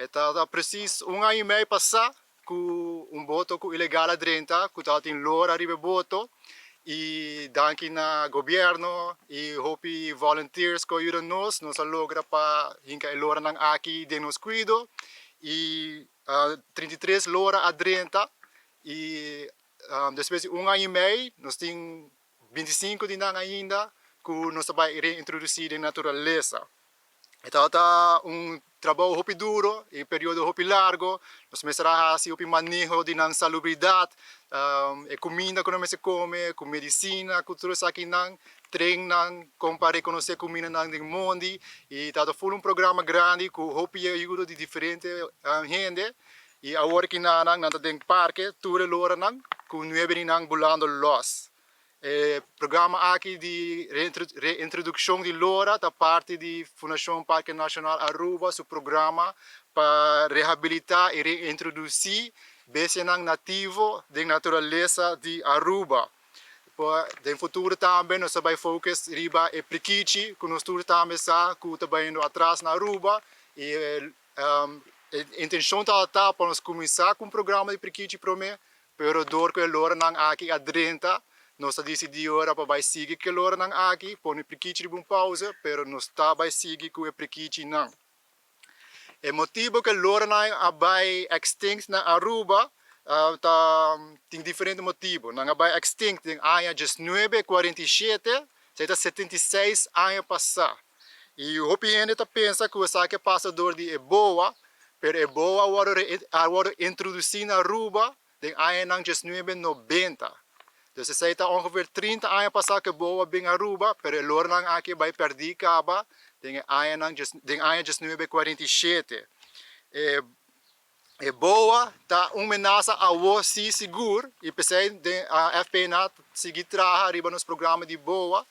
E ta precies un aña y mei pasa cu un boto cu ilegal a drenta cu tabatin lora riba e boto y danki na gobierno y hopi volunteers cu a yuda nos, nos a logra pa hinca e loranan aki den nos cuido y 33 lora a drenta y despues di un aña y mei nos tin 25 di nan ainda cu nos ta bay reintroduci den naturalesa. E tabata un trabou hopi duro y periodo hopi largo. Nos mester a haci hopi maneho di nan salubridad, e cuminda cu nan mester come, cu medicina, cu tur esakinan, train nan con pa reconoce cumindanan den mondi. Y tabata full un programa grandi cu hopi ayudo di diferente hende. Y awor ki nan nan ta den parke tur e loranan cu nuebe di nan bulando los. E programa aki di reintroduccion di lora ta parti di Fundacion Parke Nacional Aruba su programa pa rehabilita y reintroduci bestianan nativo den naturalesa di Aruba. Den futuro tambe nos ta bay focus riba e prikichi cu nos tur tambe sa cu ta bayendo atras na Aruba y e intencion tabata pa nos cuminsa cu un programa di prikichi prome. Pero dor ku e loranan aki a drenta, nos a disidí ora pa bai sigui ku e loranan aki, pone prikichi riba un pauze, pero nos ta bai sigui ku e prikichinan. E motibu ku e loranan a bai extinct na Aruba ta tin diferente motibu. Nan a bai extinct den aña 1947, esei ta 76 aña pasá. I hopi hende ta pensa ku esaki a pasa dor di e boa, pero e boa a wòrdu introdusí na Aruba den añanan 1990. Dus esei ta ongeveer 30 aña pasá ku e boa bin Aruba, pero e lornan aki a bai pèrdí kaba den e añanan den aña 1947. E E boa ta un menasa awo si sigur y p'esey den FPNA ta sigui traha riba nos programa di boa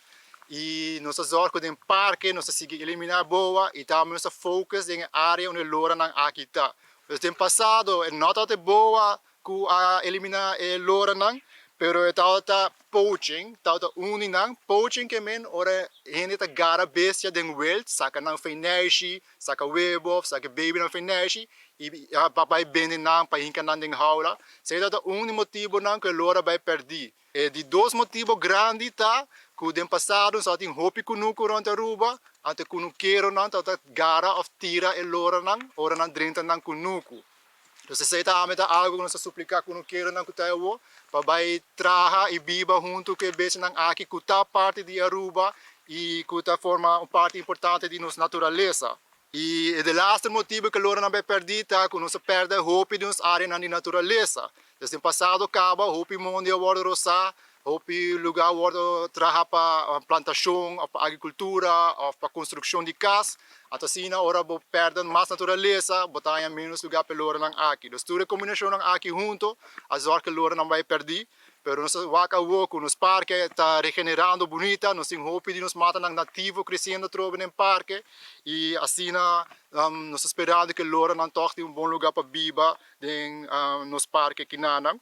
y nos ta zorg cu den parke nos ta sigui elimina boa y tambe nos ta focus den e area unda e loranan aki ta. Pues den pasado e no tabata e boa cu a elimina e loranan pero e tabata poaching, tabata un di nan. Poaching ke men ora hende ta gara bestia den wild, saca nan feneishi, Saca webo of saca babynan fen neshi y pa bay bende nan pa hinca nan den haula. Esey ta un di motibonan cu e lora bay perdi. E di dos motibo grandi ta cu den pasado nos tabatin hopi cunucu rond Aruba, anto e cunukeronan tabata gara of tira e loranan ora nan drenta nan cunucu. Entonces esey tambe ta algo cu nos ta suplica cunukeronan cu ta awo pa bay traha y biba hunto cu e bestianan aki cu ta parti di Aruba y cu ta forma un parti importante di nos naturalesa. Y e delaster motibo cu e loranan bay perdi ta cu nos a perde hopi di nos areanan di naturalesa. Desde den pasado caba hopi mondi a wordo rosa, hopi lugar a wordo traha pa plantacion of pa agricultura of pa construccion di cas. Anto asina ora bo perde mas naturalesa bo ta haña menos lugar pa e loranan aki. Dus tur e combinacionnan aki hunto a zorg cu e loranan bay perdi. Pero nos ta wak awo cu nos parke ta regenerando bunita, nos tin hopi di nos matanan nativo creciendo atrobe den parke y asina nos ta sperando cu e loranan toch tin un bon lugar pa biba den nos parke kinanan.